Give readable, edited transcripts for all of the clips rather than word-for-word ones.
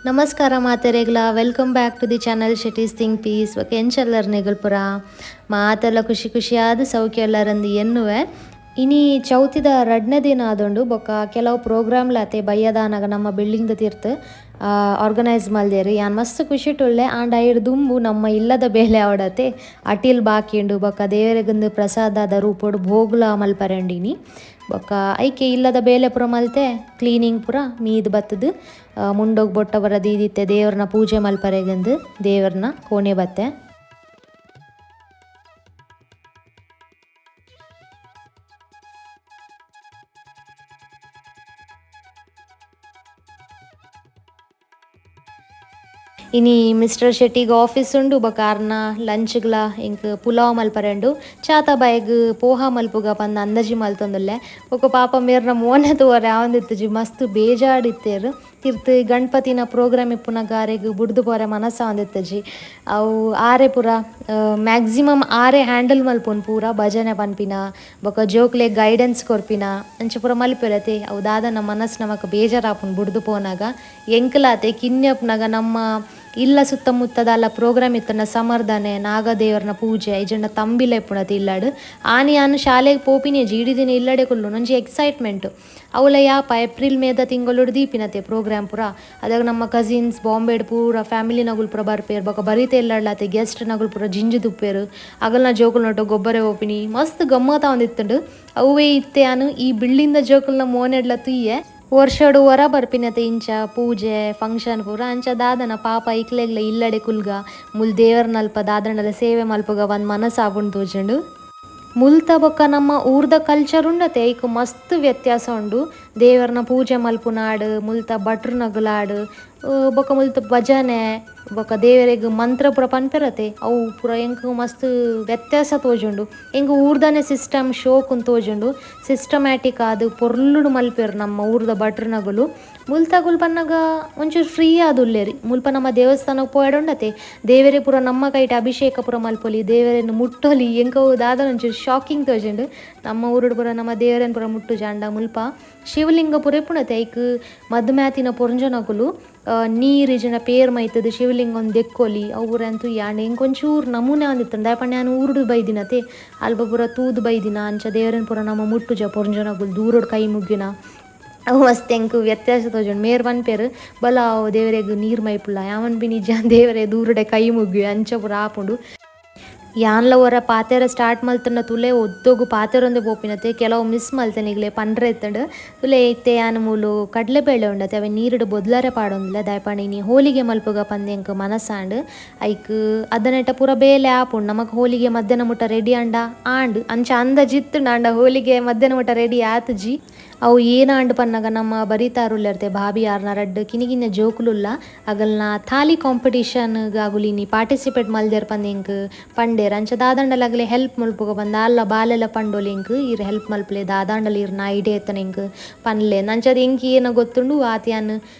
ನಮಸ್ಕಾರ ಮಾತೆರೆಗ್ಲ, welcome back to the channel Shetty's think peace. ಬೊಕ ಎಂಚಲ್ಲರ್ ನೆಗಲ್ಪುರ ಮಾತೆಲ್ಲ ಖುಷಿ ಖುಷಿಯಾದ ಸೌಖ್ಯ ಎಲ್ಲರಂದು ಎನ್ನುವೆ. ಇನಿ ಚೌತಿದ ರಡ್ನೇ ದಿನ ಆದುಂಡು. ಬೊಕ ಕೆಲವು ಪ್ರೋಗ್ರಾಮ್ಲಾತೆ ಬಯ್ಯದಾನಗ ನಮ್ಮ ಬಿಲ್ಡಿಂಗ್ ದ ತಿರ್ತ್ ಆರ್ಗನೈಸ್ ಮಲ್ದೆರ್. ಯಾನ್ ಮಸ್ತ್ ಖುಷಿಟುಲ್ಲೆ. ಆಂಡ ಐಡ್ ದುಂಬು ನಮ್ಮ ಇಲ್ಲದ ಬೇಲೆ ಆವಡತೆ ಅಟಿಲ್ ಬಾಕಿಂಡು ಬೊಕ ದೇವೆರೆಗುಂದು ಪ್ರಸಾದದ ರೂಪೊಡು ಭೋಗ್ಲ ಮಲ್ಪರೆಂಡಿನಿ. ಬೊಕ ಐಕೆ ಇಲ್ಲದ ಬೇಲೆ ಪೂರ ಮಲ್ತೆ ಕ್ಲೀನಿಂಗ್ ಪೂರ ಮೀದ್ ಬತ್ತದು ಮುಂಡೋಗ್ ಬೊಟ್ಟ ಬರ ದೀದಿತ್ತೆ ದೇವರನ ಪೂಜೆ ಮಲ್ಪರೆಗಂದು ದೇವರನ ಕೋಣೆ ಬತ್ತೆ. ಇನಿ ಮಿಸ್ಟರ್ ಶೆಟ್ಟಿಗ್ ಆಫೀಸ್ ಉಂಡು. ಬೊಕ ಆರ್ನ ಲಂಚ್ಗ್ಲ ಎಂಕ್ ಪುಲಾವ್ ಮಲ್ಪರೆಂಡು ಚಾತ ಬಾಯಿಗ್ ಪೋಹ ಮಲ್ಪುಗ ಪಂದ್ ಅಂದಾಜಿ ಮಲ್ತೊಂದುಲ್ಲೆ. ಬೊಕ ಪಾಪ ಮೇರ್ನ ಮೋನೆ ತೂವರೆ ಆವೊಂದಿತ್ತುಜಿ, ಮಸ್ತ್ ಬೇಜಾಡಿತ್ತೆರ್. ತಿರ್ತ್ ಗಣಪತಿನ ಪ್ರೋಗ್ರಾಮ್ ಇಪ್ಪುನಗ ಆರೆಗ್ ಬುಡ್ದು ಪೋರೆ ಮನಸ್ಸಾವೊಂದಿತ್ತುಜಿ. ಅವು ಆರೆ ಪೂರ ಮ್ಯಾಕ್ಸಿಮಮ್ ಆರೆ ಹ್ಯಾಂಡಲ್ ಮಲ್ಪುನ್ ಪೂರ ಭಜನೆ ಪನ್ಪಿನ ಬೊಕ ಜೋಕ್ಲೆಗ್ ಗೈಡೆನ್ಸ್ ಕೊರ್ಪಿನ ಅಂಚ ಪೂರ ಮಲ್ಪೆರತೆ. ಅವು ದಾದನ ಮನಸ್ಸು ನಮಕ್ ಬೇಜಾರಾಪುಂಡು ಬುಡ್ದು ಪೋನಾಗ. ಎಂಕಲಾತೆ ಕಿನ್ಯಪ್ನಾಗ ನಮ್ಮ ಇಲ್ಲ ಸುತ್ತಮುತ್ತದಲ್ಲ ಪ್ರೋಗ್ರಾಮ್ ಇತ್ತನ ಸಮರ್ದನೆ ನಾಗದೇವರನ ಪೂಜೆ ಐಜಂಡ ತಂಬಿಲ ಇಪ್ಪುಣತಿ ಇಲ್ಲಾಡು ಆನಿ ಆನು ಶಾಲೆಗೆ ಪೋಪಿನೇ ಜೀಡಿ ದಿನ ಇಲ್ಲಡೆ ಕುಲ್ಲು ಒಂಜಿ ಎಕ್ಸೈಟ್ಮೆಂಟ್. ಅವಲ ಯಾಪ ಏಪ್ರಿಲ್ ಮೇದ ತಿಂಗಳು ದೀಪಿನತೆ ಪ್ರೋಗ್ರಾಮ್ ಪೂರ. ಅದಾಗ ನಮ್ಮ ಕಸಿನ್ಸ್ ಬಾಂಬೆಡ್ ಪೂರ ಫ್ಯಾಮಿಲಿ ನಗುಲ್ ಪೂರ ಬರ್ಪೇರು. ಬೊಕ ಬರಿತೆ ಇಲ್ಲಡ್ಲಾತೆ ಗೆಸ್ಟ್ ನಗುಲ್ ಪೂರ ಜಿಂಜಿ ತುಪ್ಪೇರು. ಅಗಲ್ನ ಜೋಕುಲ್ ನೊಟ್ಟು ಗೊಬ್ಬರ ಓಪಿನಿ ಮಸ್ತ್ ಗಮ್ಮತ ಒಂದಿತ್ತುಂಡು. ಅವೇ ಇತ್ತೆ ಆನು ಈ ಬಿಲ್ಡಿಂಗ್ ಜೋಕುಲ್ನ ಮೋನೆಡ್ಲ ತುಯ್ಯೆ ವರ್ಷಡು ವರ ಬರ್ಪಿನತೆ ಇಂಚ ಪೂಜೆ ಫಂಕ್ಷನ್ ಪೂರ. ಅಂಚ ದಾದನ ಪಾಪ ಐಕ್ಲೆಗ್ಲ ಇಲ್ಲಡೆ ಕುಲ್ಗ ಮುಲ್ ದೇವರನಲ್ಪ ದಾದನಲ ಸೇವೆ ಮಲ್ಪುಗ ಒಂದ್ ಮನಸ್ಸಾಪುಂಡು ತೋಜುಂಡು. ಮುಲ್ತ ಬೊಕ್ಕ ನಮ್ಮ ಊರ್ದ ಕಲ್ಚರ್ ಉಂಡತೆ ಐಕ್ ಮಸ್ತ್ ವ್ಯತ್ಯಾಸ ಉಂಡು. ದೇವರನ ಪೂಜೆ ಮಲ್ಪುನಾಡು ಮುಲ್ತ ಭಟ್ರು ನಗುಲಾಡು ಬೊಕ್ಕ ಮುಲ್ತ ಭಜನೆ ಬೊಕ್ಕ ದೇವರೆಗ್ ಮಂತ್ರ ಪೂರ ಪನ್ಪೆರತೆ ಅವು ಪೂರ ಎಂಕ್ ಮಸ್ತ್ ವ್ಯತ್ಯಾಸ ತೋಜುಂಡು. ಎಂಕ್ ಊರ್ದನೆ ಸಿಸ್ಟಮ್ ಶೋಕುನ್ ತೋಜುಂಡು. ಸಿಸ್ಟಮ್ಯಾಟಿಕ್ ಆದ್ ಪೊರ್ಲುಡು ಮಲ್ಪೆರ್ ನಮ್ಮ ಊರ್ದ ಭಟ್ರು ನಗುಲು. ಮುಲ್ತಗುಲ್ ಪನ್ನಗ ಒಂಚೂರು ಫ್ರೀ ಆದುಲ್ಲೆರ್. ಮುಲ್ಪ ನಮ್ಮ ದೇವಸ್ಥಾನಗ್ ಪೋಯಡೊಂಡತೆ ದೇವರೇ ಪೂರ ನಮ್ಮ ಕೈಟ್ ಅಭಿಷೇಕ ಪೂರ ಮಲ್ಪೊಲಿ ದೇವರೆನ್ ಮುಟ್ಟೊಲಿ. ಎಂಕ್ ಅವು ದಾದ ಒಂಚೂರು ಶಾಕಿಂಗ್ ತೋಜುಂಡು. ನಮ್ಮ ಊರುಡು ಪೂರ ನಮ್ಮ ದೇವರೆನ್ ಪೂರ ಮುಟ್ಟುಜಾಂಡ ಮುಲ್ಪ ಶಿವಲಿಂಗ ಪೂರ ಇಪ್ಪುನತೆ ಐಕ್ ಮದ್ಮ್ಯಾತಿನ ಪೊರ್ಂಜನಕುಲು ನೀರ್ ಇಜ್ಜಿಂಡ ಪೇರ್ ಮೈತದು ಶಿವಲಿಂಗ ಒಂದ್ ದೆಕ್ಕೊಲಿ ಅವು ಪೂರ ಅಂತೂ ಯಾನ್ ಎಂಕ್ ಒಂಚೂರು ನಮೂನೆ ಆದಿತ್ತುಂಡು. ದಾಯೆ ಪಂಡ ಯಾನ್ ಊರುಡು ಬೈದಿನತೆ ಅಲ್ಪ ಪೂರ ತೂದು ಬೈದಿನ ಅಂಚ ದೇವರೆನ್ ಪೂರ ನಮ್ಮ ಮುಟ್ಟುಜ ಪೊರ್ಂಜನಕುಲು ದೂರಡ್ ಕೈ ಮುಗ್ಗಿನ ಅವು ಮಸ್ತ್ ಎಂಕ್ ವ್ಯತ್ಯಾಸ ತೋಜುಂಡು. ಮೇರ್ ಪನ್ಪೆರ್ ಬಲ ದೇವರೆಗ್ ನೀರ್ ಮೈಪುಲ್ಲ ಯಾವನ್ ಬಿ ನಿಜ ದೇವರೇ ದೂರಡೆ ಕೈ ಮುಗ್ಗಿ ಅಂಚ ಪೂರ ಆಪುಂಡು. ಯಾನ್ಲ ಒರ ಪಾತೆರ ಸ್ಟಾರ್ಟ್ ಮಲ್ತಂಡ ತುಲೆ ಒದ್ದೊಗು ಪಾತೆರೊಂದೆ ಪೋಪಿನತೆ ಕೆಲವು ಮಿಸ್ ಮಲ್ತೆ ನಿಗ್ಲೆ ಪಂಡ್ರೆ ಇತ್ತಂಡು. ತುಲೆ ಇತ್ತೆ ಯಾನ್ ಮೂಲು ಕಡಲೆಬೇಳೆ ಉಂಡತೆ ಅವೆ ನೀರುಡು ಬೊದ್ಲರೆ ಪಾಡೊಂದುಲ್ಲೆ. ದಾಯೆ ಪಂಡ ಇನಿ ಹೋಲಿಗೆ ಮಲ್ಪುಗ ಪಂದ್ ಎಂಕ್ ಮನಸ್ಸಾಂಡ್. ಐಕ್ ಅದನೆಟ ಪೂರ ಬೇಲೆ ಆಪುಂಡು. ನಮಕ್ ಹೋಲಿಗೆ ಮಧ್ಯಾಹ್ನ ಮುಟ್ಟ ರೆಡಿ ಆಂಡ ಆಂಡ್ ಅಂಚ ಅಂದಾಜಿ ಇತ್ತುಂಡು. ಆಂಡ ಹೋಲಿಗೆ ಮಧ್ಯಾಹ್ನ ಮುಟ್ಟ ರೆಡಿ ಆತುಜಿ. ಅವು ಏನಾಂಡ್ ಪನ್ನಗ ನಮ್ಮ ಬರಿತಾರುಲ್ಲೆರ್ತೆ ಭಾಬಿ ಆರ್ನ ರಡ್ಡ್ ಕಿನಿಕಿನ ಜೋಕುಲುಲ್ಲ ಅಗಲ್ನ ಥಾಲಿ ಕಾಂಪಿಟಿಷನ್ ಅಗುಲಿನಿ ಪಾರ್ಟಿಸಿಪೇಟ್ ಮಲ್ದೆರ್ ಪಂದ್ ಎಂಕ್ ಪಂಡೇರ್. ಅಂಚ ದಾದಂಡಲ ಅಗಲೆ ಹೆಲ್ಪ್ ಮಲ್ಪುಗ ಪಂದ್ ಅಲ್ಲ ಬಾಲೆಲ ಪಂಡೋಲಿ ಎಂಕ್ ಈರ್ ಹೆಲ್ಪ್ ಮಲ್ಪಲೆ ದಾದಾಂಡಲ ಈರ್ನ ಐಡಿಯಾ ಇತ್ತನ ಎಂಕ್ ಪನ್ಲೆ. ಅಂಚಾದ್ ಎಂಕ್ ಏನ ಗೊತ್ತುಂಡು ಆತ್ ಯಾನ್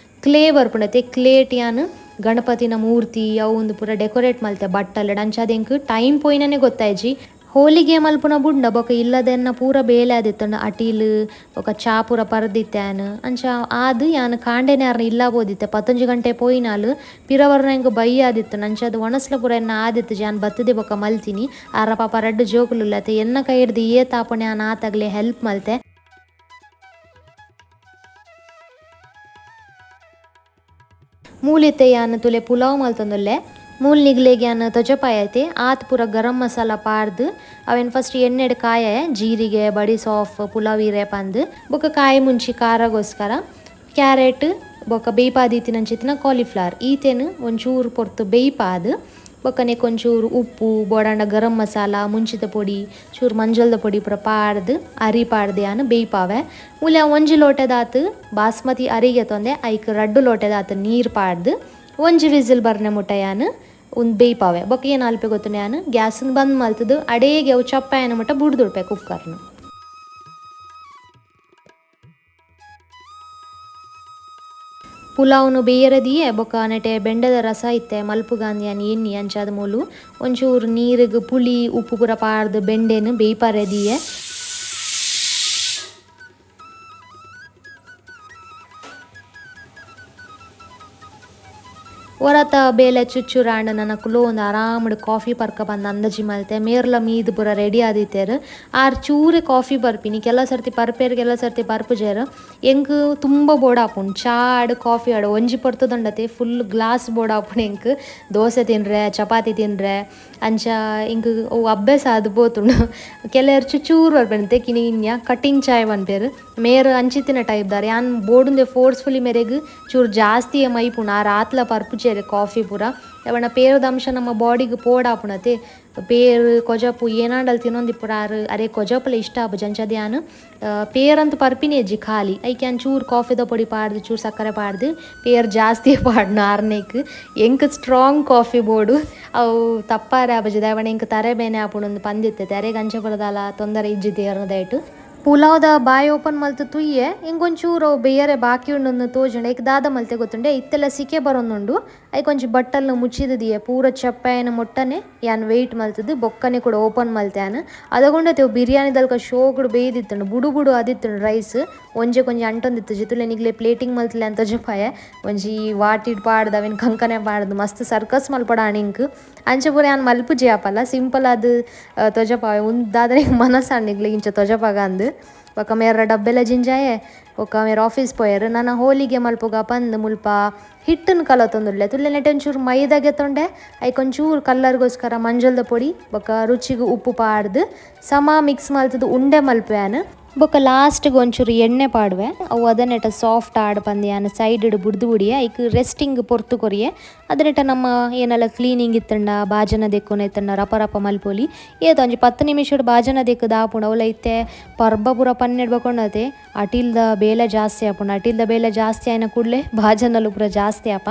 ಕ್ಲೇ ಬರ್ಪುಂಡತೆ ಕ್ಲೇಟ್ ಯಾನ್ ಗಣಪತಿನ ಮೂರ್ತಿ ಅವು ಉಂದು ಪೂರ ಡೆಕೋರೇಟ್ ಮಲ್ತೆ ಬಟ್ಟಲ್. ಅಂಚಾದ್ ಎಂಕ್ ಟೈಮ್ ಪೋಯಿನನೆ ಗೊತ್ತಾಯ್ಜಿ. ಹೋಲಿಗೆ ಮಲ್ಪುನ ಬುಡ್ಂಡ ಬೊಕ ಇಲ್ಲದೆನ್ನ ಪೂರ ಬೇಲೆ ಆದಿತ್ತುಂಡು. ಅಟೀಲ್ ಬೊಕ ಚಾ ಪೂರ ಪರ್ದಿತ್ತೆ ಯಾನ್ ಅಂಚ ಆದ್ ಯಾನ್ ಕಾಂಡೆನೆ ಆರ್ನ ಇಲ್ಲ ಪೋದಿತ್ತೆ 11 ಗಂಟೆ ಪೋಯಿನಾಲ್ ಪಿರವರ್ನ ಎಂಕ್ ಬಯ್ಯ ಆದಿತ್ತುಂಡು. ಅಂಚಾದ್ ಒಣಸ್ಲ ಪೂರ ಎನ್ನ ಆದಿತ್ತುಜಿ ಯಾನ್ ಬತ್ತುದೆ ಬೊಕ ಮಲ್ತಿನಿ. ಆರ್ನ ಪಾಪ ರಡ್ಡ್ ಜೋಕುಲುಲ್ಲತೆ ಎನ್ನ ಕೈಡ್ದ್ ಏತಾಪುಂಡು ಯಾನ್ ಆತಗ್ಲೆ ಹೆಲ್ಪ್ ಮಲ್ತೆ. ಮೂಲಿತ್ತೆ ಯಾನ್ ತುಲೆ ಪುಲಾವ್ ಮಲ್ತೊಂದುಲ್ಲೆ. ಮೂಲ್ ನಿಗ್ಲೆಗ್ ಯಾನ್ ತೊಜಪಾಯತೆ ಆತ್ ಪೂರ ಗರಂ ಮಸಾಲ ಪಾಡ್ದ್ ಅವೆನ್ ಫಸ್ಟ್ ಎಣ್ಣೆಡ್ ಕಾಯ ಜೀರಿಗೆ ಬಡಿ ಸಾಫ್ ಪುಲಾವ್ ಇರೆ ಪಂದ್ ಬೊಕ ಕಾಯಿ ಮುಂಚಿ ಖಾರಗೋಸ್ಕರ ಕ್ಯಾರೆಟ್ ಬೊಕ ಬೇಯ್ಪಾದಿತ್ತಿನಂಚಿತ್ತಿನ ಕಾಲಿಫ್ಲವರ್ ಈತೆನ್ ಒಂಚೂರು ಪೊರ್ತು ಬೇಯ್ಪಾದ್ ಬೊಕ ನೆಕ್ ಒಂಚೂರು ಉಪ್ಪು ಬೋಡಾಂಡ ಗರಂ ಮಸಾಲ ಮುಂಚಿದ ಪೊಡಿ ಚೂರು ಮಂಜಲ್ದ ಪೊಡಿ ಪೂರ ಪಾಡ್ದ್ ಅರಿ ಪಾಡ್ದ್ ಯಾನ್ ಬೇಯ್ಪಾವೆ. ಮೂಲೆ ಒಂಜಿ ಲೋಟೆದಾತ್ ಬಾಸ್ಮತಿ ಅರಿಗೆ ತೊಂದೆ ಐಕ್ ರಡ್ಡ್ ಲೋಟೆದಾತ್ ನೀರ್ ಪಾಡ್ದ್ ಒಂಜಿ ವಿಸಿಲ್ ಬರ್ನೆ ಮುಟ್ಟ ಯಾನ್ ಉಂದು ಬೇಯ್ಪಾವೆ. ಬೊಕ ಏನ್ ಅಲ್ಪೆ ಗೊತ್ತುಂಡು ಯಾನ್ ಗ್ಯಾಸ್ ಬಂದ್ ಮಲ್ತುದು ಅಡೇಗೆ ಅವು ಚಪ್ಪಾಯನ ಮುಟ್ಟ ಬುಡ್ದುಡ್ಪೆ ಕುಕ್ಕರ್ನು. ಪುಲಾವ್ನು ಬೇಯರೆ ದಿಯೆ ಬೊಕ ನೆಟೆ ಬೆಂಡೆದ ರಸ ಇತ್ತೆ ಮಲ್ಪುಗಾಂದ್ ಯಾನ್ ಎನ್ನಿ ಅಂಚಾದ್ ಮೂಲು ಒಂಚೂರು ನೀರುಗ್ ಪುಳಿ ಉಪ್ಪು ಪೂರ ಪಾಡ್ದ್ ಬೆಂಡೆನ್ ಬೇಯ್ಪಾರೆ ದಿಯೆ. ಒರತ ಬೇಲೆ ಚುಚ್ಚುರಾಂಡ್ ನನ ಕುಲೋಂದು ಆರಾಮಡ್ ಕಾಫಿ ಪರ್ಕ ಬಂದು ಅಂದಾಜಿ ಮಲ್ತೆ ಮೇರ್ಲ ಮೀದ್ ಪೂರ ರೆಡಿ ಆದಿತ್ತೇರು. ಆರ್ ಚೂರೆ ಕಾಫಿ ಬರ್ಪಿನಿ ಕೆಲ ಸರ್ತಿ ಪರ್ಪೇರು ಕೆಲ ಸರ್ತಿ ಪರ್ಪುಜೇರು. ಎಂಕ್ ತುಂಬ ಬೋಡಾಪುಂಡು ಚಾ ಆಡು ಕಾಫಿ ಆಡು ಒಂಜಿ ಪೊರ್ತುದಂಡತೆ ಫುಲ್ ಗ್ಲಾಸ್ ಬೋಡಾಪುಂಡು ಎಂಕ್. ದೋಸೆ ತಿನ್ರೆ ಚಪಾತಿ ತಿನ್ರೆ ಅಂಚ ಎಂಕ್ ಅವು ಅಭ್ಯಾಸ ಆದ್ ಪೋತುಂಡು. ಕೆಲವರು ಚುಚೂರು ಬರ್ಪೇನು ಕಿನಿ ಇನ್ಯ ಕಟಿಂಗ್ ಚಾಯ್ ಪನ್ಪೇರು ಮೇರ್ ಅಂಚಿತ್ತಿನ ಟೈಪ್ ದಾರ್ ಯಾನ್ ಬೋಡುಂದೆ ಫೋರ್ಸ್ಫುಲಿ ಮೇರೆಗ್ ಚೂರು ಜಾಸ್ತಿಯೇ ಮೈಪುಂಡು ಆರ್ ಆತ್ಲ ಪರ್ಪುಜೇರು ಕಾಫಿ ಪೂರ. ಅವನ ಪೇರದ ಅಂಶ ನಮ್ಮ ಬಾಡಿಗೆ ಪೋಡಾಪುಣತೆ ಪೇರು ಕೊಜಪು ಏನಾಂಡಲ್ ತಿನ್ನೊಂದಿಪ್ಪುರ ಆರು ಅರೆ ಕೊಜಪುಲ ಇಷ್ಟ ಆಪುಜಿ ಅಂಚ ಯಾನ್ ಪೇರಂತ ಪರ್ಪಿನಿ ಅಜ್ಜಿ ಖಾಲಿ ಐಕೆ ಯಾನ್ ಚೂರು ಕಾಫಿದ ಪೊಡಿ ಪಾಡ್ದು ಚೂರು ಸಕ್ಕರೆ ಪಾಡ್ದು ಪೇರು ಜಾಸ್ತಿ ಪಾಡ್ನು ಆರ್ನೇಕ್. ಎಂಕ್ strong coffee board ಅವು ತಪ್ಪಾರೆ ಆಪುಜಿ ದಾಯೆ ಎಂಕ್ ತರೆ ಬೇನೆ ಆಪುಂಡು ಪಂದಿತ್ತೆ ಅರೆಗ್ ಅಂಚ ಪೂರ ತೊಂದರೆ ಇಜ್ಜಿ ದೇರ್ನದೈಟು. ಪುಲಾವ್ದ ಬಾಯಿ ಓಪನ್ ಮಲ್ತು ತುಯ್ಯೆ ಎಂಕೊಂಚೂರು ಅವು ಬೇಯರೆ ಬಾಕಿ ಉಂಡು ತೋಜುಂಡು ಐಕ್ ದಾದ ಮಲ್ತೆ ಗೊತ್ತುಂಡೆ ಇತ್ತೆಲ್ಲ ಸಿಕೆ ಬರೊಂದುಂಡು ಐಕೊಂಚಿ ಬಟ್ಟಲ್ನ ಮುಚ್ಚಿದಿಯೆ ಪೂರ ಚಪ್ಪಾಯನ ಮೊಟ್ಟನೆ ಯಾನ್ ವೆಯ್ಟ್ ಮಲ್ತದ್ದು ಬೊಕ್ಕನೆ ಕೂಡ ಓಪನ್ ಮಲ್ತೆ ಯಾನ್. ಅದಗೊಂಡ ತೇವು ಬಿರಿಯಾನಿ ದಲ್ಕ ಶೋಕುಡು ಬೇಯ್ದಿತ್ತುಂಡು ಬುಡು ಬುಡು ಅದಿತ್ತುಂಡು ರೈಸ್ ಒಂಜೆ ಕೊಂಜಿ ಅಂಟೊಂದಿತ್ತು ಜಿತುಲೆ ನಿಗ್ಲೆ ಪ್ಲೇಟಿಂಗ್ ಮಲ್ತಲೆ ಅಂತ ಜಪಾಯ ಒಂಜಿ ವಾಟಿಡ್ ಪಾಡ್ದು ಅವೇನು ಕಂಕನೆ ಪಾಡ್ದು ಮಸ್ತ್ ಸರ್ಕಸ್ ಮಲ್ಪಡ ಇಂಕ್ ಅಂಚ ಪೂರ ಯಾನ್ ಮಲ್ಪುಜಿ ಆಪಲ್ಲ ಸಿಂಪಲ್ ಅದು ತೊಜಪಾವೆ ಉಂದು ದಾದ ಮನಸ್ಸಾಂಡ್ ನಿಗ್ಲೆ ಇಂಚ ತೊಜಪಾಗ ಅಂದು. ಬೊಕ ಮೇರ ಡಬ್ಬೆಲ ಜಿಂಜಾಯೆ ಬೊಕ ಮೇರ್ ಆಫೀಸ್ ಪೋಯೆರ್ ನನ ಹೋಲಿಗೆ ಮಲ್ಪುಗ ಪಂದ್ ಮುಲ್ಪ ಹಿಟ್ಟನ್ನು ಕಲತೊಂದುಲ್ಲೆ ತುಲ್ಲೆ ನೆಟ್ ಒಂಚೂರು ಮೈದಾಗೆ ತೊಂಡೆ ಐಕೊಂಚೂರು ಕಲ್ಲರ್ಗೋಸ್ಕರ ಮಂಜಲ್ದ ಪೊಡಿ ಬೊಕ ರುಚಿಗೆ ಉಪ್ಪು ಪಾಡ್ದು ಸಮ ಮಿಕ್ಸ್ ಮಲ್ತದು ಉಂಡೆ ಮಲ್ಪುಯಾನ್. ಬೊಕ ಲಾಸ್ಟ್ಗೆ ಒಂಚೂರು ಎಣ್ಣೆ ಪಾಡುವೆ ಅವು ಅದನ್ನೆಟ ಸಾಫ್ಟ್ ಆಡ್ ಪಂದ್ ಯಾನ್ ಸೈಡ್ ಬುಡ್ದು ಬುಡಿಯೆ ಐಕ್ ರೆಸ್ಟಿಂಗ್ ಪೊರ್ತು ಕೊರಿಯೆ. ಅದನ್ನೆಟ ನಮ್ಮ ಏನೆಲ್ಲ ಕ್ಲೀನಿಂಗ್ ಇತ್ತಂಡ ಬಾಜನ ದೆಕ್ಕುನ ಇತ್ತಂಡ ರಪ ರಪ ಮಲ್ಪೊಲಿ ಏತ ಒಂಜಿ 10 ನಿಮಿಷಡ್ ಬಾಜನ ದೆಕ್ಕು ದಾಪುಂಡು ಅವಲ ಇತ್ತೆ ಪರ್ಬ ಪೂರ ಪನ್ನೆಡ್ಬಕೊಂಡತೆ ಅಟಿಲ್ದ ಬೇಲೆ ಜಾಸ್ತಿ ಆಪುಂಡು ಅಟಿಲ್ದ ಬೇಲೆ ಜಾಸ್ತಿ ಆಯ್ನ ಕೂಡಲೇ ಬಾಜನಲು ಪೂರ ಜಾಸ್ತಿ ಆಪ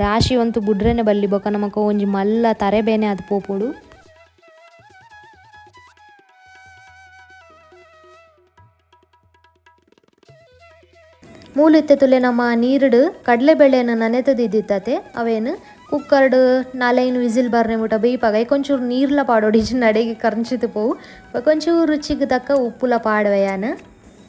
ರಾಶಿ ಅಂತೂ ಬುಡ್ರೆನೆ ಬಲ್ಲಿ ಬೊಕ ನಮಕ ಒಂಜಿ ಮಲ್ಲ ತರೆ ಬೇನೆ ಅದು ಪೋಪುಡು. ಮೂಲಿತ್ತೆ ತುಲೆ ನಮ್ಮ ನೀರುಡು ಕಡಲೆಬೇಳೆಯನ್ನು ನನೆತದಿದ್ದಿತ್ತತೆ ಅವೇನು ಕುಕ್ಕರ್ಡು 4-5 ವಿಸಿಲ್ ಬರ್ನೆ ಮುಟ ಬೇಯ್ಪಾಗ ಐಕೊಂಚೂರು ನೀರ್ಲ ಪಾಡೋಡಿ ನಡೆಗೆ ಕರ್ಂಚಿತು ಪೋವು ಕೊಂಚೂರು ರುಚಿಗೆ ತಕ್ಕ ಉಪ್ಪುಲ ಪಾಡುವೆಯಾನ.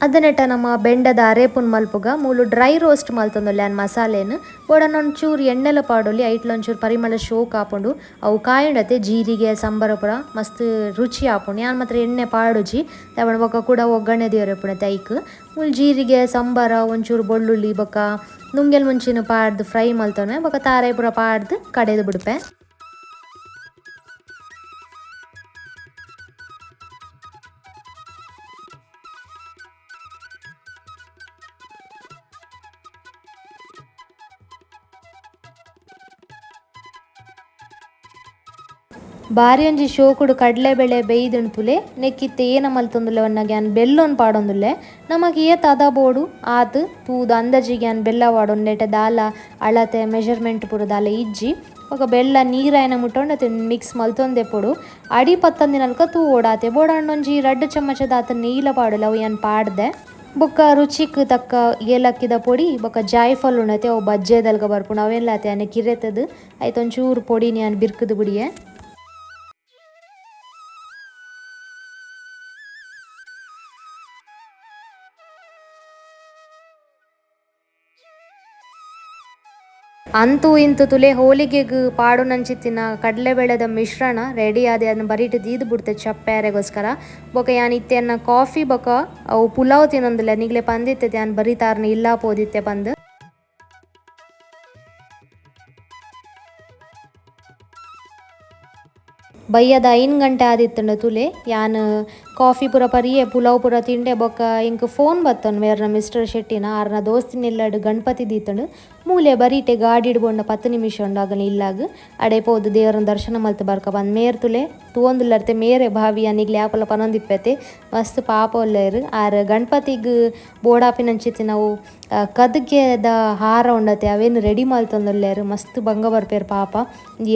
ಅದನೆಟ ನಮ್ಮ ಬೆಂಡದ ಅರೇಪುನ್ ಮಲ್ಪುಗ ಮೂಲು ಡ್ರೈ ರೋಸ್ಟ್ ಮಲ್ತೊಂದುಲ್ಲೆ ಆನ್ ಮಸಾಲೆನ್ ಬೋಡನ ಒಂಚೂರು ಎಣ್ಣೆಲ ಪಾಡೊಲಿ ಐಟ್ಲ ಒಂಚೂರು ಪರಿಮಳ ಶೋಕ್ ಆಪುಂಡು ಅವು ಕಾಯುಂಡತೆ ಜೀರಿಗೆ ಸಂಬರ ಪೂರ ಮಸ್ತ್ ರುಚಿ ಆಪುಂಡು. ಯಾನ್ ಮಾತ್ರ ಎಣ್ಣೆ ಪಾಡುಜಿ ದಾಯೆ ಬೊಕ ಕೂಡ ಒಗ್ಗರಣೆ ದೇವರೆಪುಣತೆ ಐಕ್ ಮೂಲು ಜೀರಿಗೆ ಸಂಬರ ಒಂಚೂರು ಬೆಳ್ಳುಳ್ಳಿ ಬೊಕ ನುಂಗೆಲ್ ಮುಂಚಿನ ಪಾಡ್ದು ಫ್ರೈ ಮಲ್ತೊನೆ ಬೊಕ ತಾರೆ ಪೂರ ಪಾಡ್ದು ಕಡೆದು ಬಿಡ್ಪೆ. ಬಾರಿ ಒಂಜಿ ಶೋಕುಡು ಕಡಲೆಬೇಳೆ ಬೇಯ್ದುಂಡು ನೆಕ್ಕಿತ್ತೆ ಏನ ಮಲ್ತೊಂದುಲ್ಲೆ ಒನ್ನಗೆ ಯಾನ್ ಬೆಲ್ಲೊನ್ ಪಾಡೊಂದುಲ್ಲೆ ನಮಕ್ ಏತ್ ಅದ ಬೋಡು ಆತ್ ತೂದು ಅಂದಾಜಿಗೆ ಯಾನ್ ಬೆಲ್ಲ ವಾಡೊಂದು ನೆಟೆ ದಾಲ ಅಳತೆ ಮೆಜರ್ಮೆಂಟ್ ಪೂರ ದಾಲ ಇಜ್ಜಿ ಬೊಕ ಬೆಲ್ಲ ನೀರಾಯನ ಮುಟ್ಟೊಂಡು ಅತೆ ಮಿಕ್ಸ್ ಮಲ್ತೊಂದೆ ಪೊಡು ಅಡಿ ಪತ್ತಂದಿನಲ್ಕ ತೂ ಓಡಾತೆ ಬೋಡಾಂಡ ಒಂಜಿ 2 ಚಮಚದ ಆತ ನೀಲ ಪಾಡೊಲಿ ಅವು ಯಾನ್ ಪಾಡ್ದೆ. ಬೊಕ್ಕ ರುಚಿಕ್ ತಕ್ಕ ಏಲಕ್ಕಿದ ಪೊಡಿ ಬೊಕ್ಕ ಜಾಯ್ಫಲ್ ಉಂಡತೆ ಅವು ಬಜ್ಜೆದಲ್ಕ ಬರ್ಪುಂಡು ಅವೆಲ್ಲ ಆತೆ ಆನೆ ಕಿರೆತದು ಐತ ಒಂಚೂರು ಪೊಡಿನಿ ಯಾನ್ ಬಿರ್ಕುದು ಬುಡಿಯೆ. ಅಂತೂ ಇಂತು ತುಲೆ ಹೋಳಿಗೆಗ್ ಪಾಡುನಂಚಿತ್ತಿನ ಕಡಲೆಬೇಳೆದ ಮಿಶ್ರಣ ರೆಡಿ ಆದೆ ಅದನ್ನ ಬರಿಟ್ ದೀದ್ ಬಿಡ್ತೆ ಚಪ್ಪೆರೆಗೋಸ್ಕರ. ಬೊಕ ಯಾನ್ ಇತ್ತೆ ಅನ್ನ ಕಾಫಿ ಬೊಕ ಅವು ಪುಲಾವ್ ತಿನ್ನೊಂದಿಲ್ಲ ನಿಗ್ಲೆ ಪಂದಿತ್ತೆ ಯಾನ್ ಬರಿತಾರ್ನ ಇಲ್ಲ ಪೋದಿತ್ತೆ ಪಂದ್. ಬಯ್ಯದ 5 ಗಂಟೆ ಆದಿತ್ತುಂಡು ತುಲೆ ಯಾನ್ ಕಾಫಿ ಪೂರ ಪರಿಯೆ ಪುಲಾವ್ ಪೂರ ತಿಂಡೆ ಬೊಕ್ಕ ಇಂಕ್ ಫೋನ್ ಬತ್ತನ್ ಮೇರ್ನ ಮಿಸ್ಟರ್ ಶೆಟ್ಟಿನ ಆರ್ನ ದೋಸ್ತಿನಿಲ್ಲಡು ಗಣಪತಿ ದೀತಂಡು ಮೂಲೆ ಬರೀಟೆ ಗಾಡಿ ಇಡ್ಬೊಂಡ 10 ನಿಮಿಷ ಉಂಡು ಆಗನ ಇಲ್ಲಾಗ ಅಡೆ ಪೋದು ದೇವರನ್ನ ದರ್ಶನ ಮಲ್ತು ಬರ್ಕ ಬಂದ್ ಮೇರ್ ತುಲೆ ತೂವೊಂದುಲ್ಲರ್ತೆ ಮೇರೆ ಭಾವಿ ಅನಿಗ್ಲೆ ಆಪಲ ಪನೊಂದಿಪ್ಪೆತೆ ಮಸ್ತ್ ಪಾಪ ಒಲ್ಲೇರು. ಆರ್ ಗಣಪತಿಗ್ ಬೋಡಾಪಿನಂಚಿತ್ತಿ ನಾವು ಕದಗೆದ ಹಾರ ಉಂಡತೆ ಅವೇನು ರೆಡಿ ಮಲ್ತೊಂದುಲ್ಲೇರು ಮಸ್ತ್ ಬಂಗ ಬರ್ಪೇರು ಪಾಪ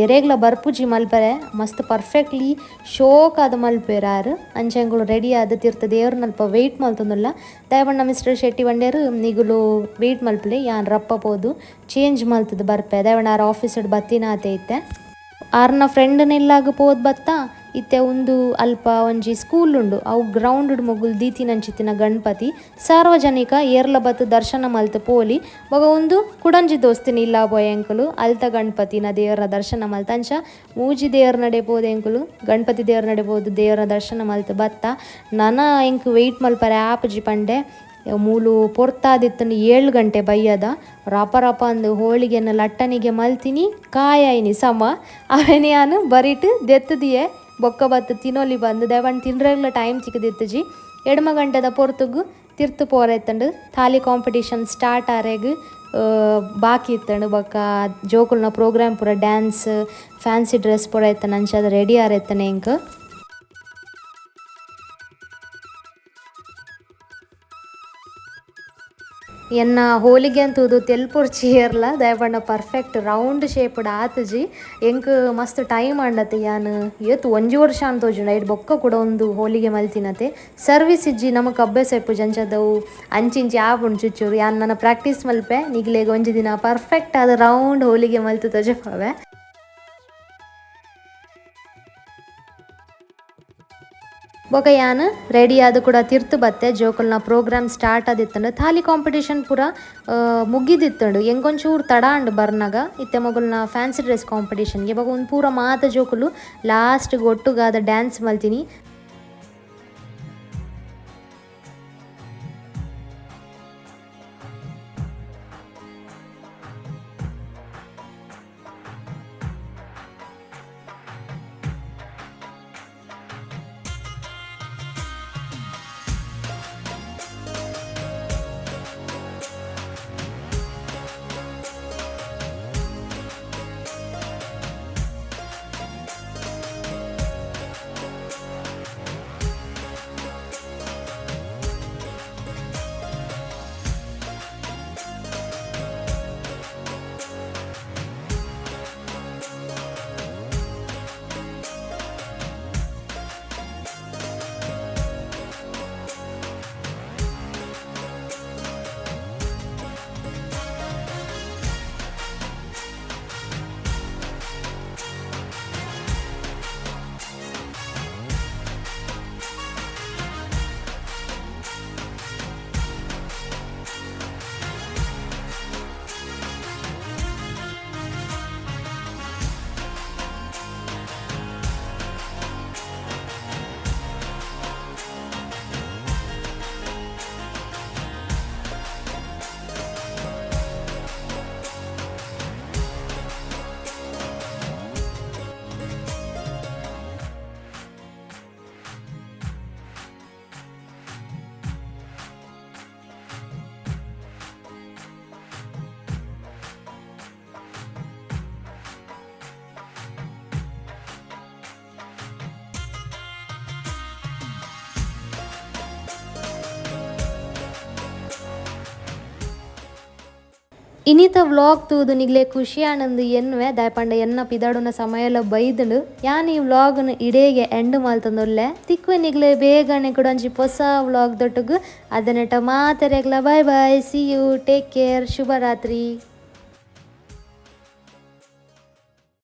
ಎರೆಗ್ಲ ಬರ್ಪುಜಿ ಮಲ್ಪರೆ ಮಸ್ತ್ ಪರ್ಫೆಕ್ಟ್ಲಿ ಶೋಕ್ ಆದ್ ಮಲ್ಪೇರು ಆರ್ ಅಂಚೆಂಗುಳು ರೆಡಿ ಆದ್ ತೀರ್ಥ ದೇವ್ರನಲ್ಪ ವೆಯ್ಟ್ ಮಲ್ತೊಂದುಲ್ಲ. ದಯಬಣ್ಣ ಮಿಸ್ಟರ್ ಶೆಟ್ಟಿ ಬಂಡೇರು ನಿಗುಲು ವೆಯ್ಟ್ ಮಲ್ಪಲೆ ಯಾನ್ ರಪ್ಪ ಪೋದು ಚೇಂಜ್ ಮಲ್ತದ ಬರ್ಪೆ ದಯಬಣ್ಣ ಆರ್ ಆಫೀಸ್ ಬತ್ತಿನ ಆತೆ ಇತ್ತೆ ಆರ್ನ ಫ್ರೆಂಡ್ನಿಲ್ಲಾಗ ಪೋದ್ ಬತ್ತ ಇತ್ತೆ ಉಂದು ಅಲ್ಪ ಒಂಜಿ ಸ್ಕೂಲ್ ಉಂಡು ಅವು ಗ್ರೌಂಡ್ ಮೊಗುಲ್ ದೀತಿನಂಚಿತ್ತಿನ ಗಣಪತಿ ಸಾರ್ವಜನಿಕ ಏರ್ಲ ಬತ್ತು ದರ್ಶನ ಮಲ್ತ್ ಪೋಲಿ ಬೊಕ ಉಂದು ಕುಡಂಜಿ ದೋಸ್ತಿನ ಇಲ್ಲ ಪೋಯೆ ಎಂಕುಲು ಅಲ್ತ ಗಣಪತಿನ ದೇವರ ದರ್ಶನ ಮಲ್ತ ಅಂಚ ಮೂಜಿ ದೇವರ ನಡೆ ಪೋದು ಎಂಕುಲು ಗಣಪತಿ ದೇವರ ನಡೆ ಪೋದು ದೇವರ ದರ್ಶನ ಮಲ್ತ್ ಬತ್ತ ನನ ಎಂಕ್ ವೆಯ್ಟ್ ಮಲ್ಪರೆ ಆಪುಜಿ ಪಂಡೆ ಮೂಲು ಪೊರ್ತಾದಿತ್ತಂಡು 7 ಗಂಟೆ ಬಯ್ಯದ ರಪ ರಪ ಅಂದು ಹೋಳಿಗೆನ ಲಟ್ಟನಿಗೆ ಮಲ್ತಿನಿ ಕಾಯಾಯಿನಿ ಸಮ ಅವೆನ್ ಯಾನು ಬರಿಟ್ ದೆತ್ತದಿಯೆ ಬೊಕ್ಕ ಬತ್ತು ತಿನೊಲಿ ಬಂದು ದೇವನ್ ತಿನ್ರೆಗ್ಲ ಟೈಮ್ ಚಿಕ್ಕದಿತ್ತಜಿ 2 ಗಂಟೆದ ಪೊರ್ತುಗು ತಿರ್ತು ಪೋರೆತ್ತಂಡು ಥಾಲಿ ಕಾಂಪಿಟೇಷನ್ ಸ್ಟಾರ್ಟ್ ಆರೆಗ್ ಬಾಕಿ ಇತ್ತಂಡು ಬೊಕ್ಕ ಜೋಕುಲ್ನ ಪ್ರೋಗ್ರಾಮ್ ಪೂರ dance fancy dress ಪೂರ ಇತ್ತಂಡು ಅಂಚ ಅದು ರೆಡಿ ಆರೆತ್ತನೆ ಎಂಕ್. ಎನ್ನ ಹೋಳಿಗೆ ಅಂತೂದು ತೆಲ್ಪೊರ್ಚಿ ಏರ್ಲ ದಯಪಂಡ perfect round shaped ಆತುಜಿ ಎಂಕ್ ಮಸ್ತ್ ಟೈಮ್ ಆಂಡತೆ ಯಾನ್ ಏತ್ ಒಂಜಿ ವರ್ಷ ಅಂತ ತೋಜುಂಡು ಐಟ್ ಬೊಕ್ಕ ಕೂಡ ಒಂದು ಹೋಳಿಗೆ ಮಲ್ತಿನತೆ ಸರ್ವಿಸ್ ಇಜ್ಜಿ ನಮಕ್ ಅಭ್ಯಾಸ ಇಪ್ಪುಜಿ ಅಂಚದವು ಅಂಚಿಂಚಿ ಆಪುಂಡು ಚುಚ್ಚೂರು ಯಾನ್ ನನ್ನ ಪ್ರಾಕ್ಟೀಸ್ ಮಲ್ಪೆ ನಿಗ್ಲೆಗ್ ಒಂಜಿ ದಿನ ಪರ್ಫೆಕ್ಟ್ ಆದ್ ರೌಂಡ್ ಹೋಳಿಗೆ ಮಲ್ತು ತೋಜಪಾವೆ. ಬೊಕ ಯಾನ್ ರೆಡಿ ಆದ್ ಕೂಡ ತಿರ್ತು ಬತ್ತೆ ಜೋಕುಲ್ನ ಪ್ರೋಗ್ರಾಮ್ ಸ್ಟಾರ್ಟ್ ಆದಿತ್ತಂಡು ಥಾಲಿ ಕಾಂಪಿಟೇಷನ್ ಪೂರ ಮುಗಿದಿತ್ತಂಡು ಎಂಕೊಂಚೂರು ತಡ ಅಂಡ್ ಬರ್ನಾಗ ಇತ್ತೆ ಮೊಗುಲ್ನ ಫ್ಯಾನ್ಸಿ ಡ್ರೆಸ್ ಕಾಂಪಿಟೇಷನ್ಗೆ ಬೊಕ ಒಂದು ಪೂರ ಮಾತ ಜೋಕುಲು ಲಾಸ್ಟ್ ಒಟ್ಟುಗಾದ ಡ್ಯಾನ್ಸ್ ಮಲ್ತಿನಿ. ಇನಿತ ವ್ಲಾಗ್ ತೂದು ನಿಗ್ಲೆ ಖುಷಿ ಆನಂದ್ ಎನ್ನುವೆ ದಾಯಪಂಡ ಎನ್ನ ಪಿದಾಡುನ ಸಮಯಲ ಬೈದುಂಡು ಯಾನ್ ಈ ವ್ಲಾಗ್ನು ಇಡೇಗೆ ಎಂಡ್ ಮಲ್ತೊಂದುಲ್ಲೆ ತಿಕ್ವೆ ನಿಗ್ಲೆ ಬೇಗನೆ ಕೂಡ ಒಂಜಿ ಪೊಸ vlog ದೊಟ್ಟುಗು ಅದನೆಟ ಮಾತೆರೆಗ್ಲ bye bye, see you, take care, ಶುಭರಾತ್ರಿ.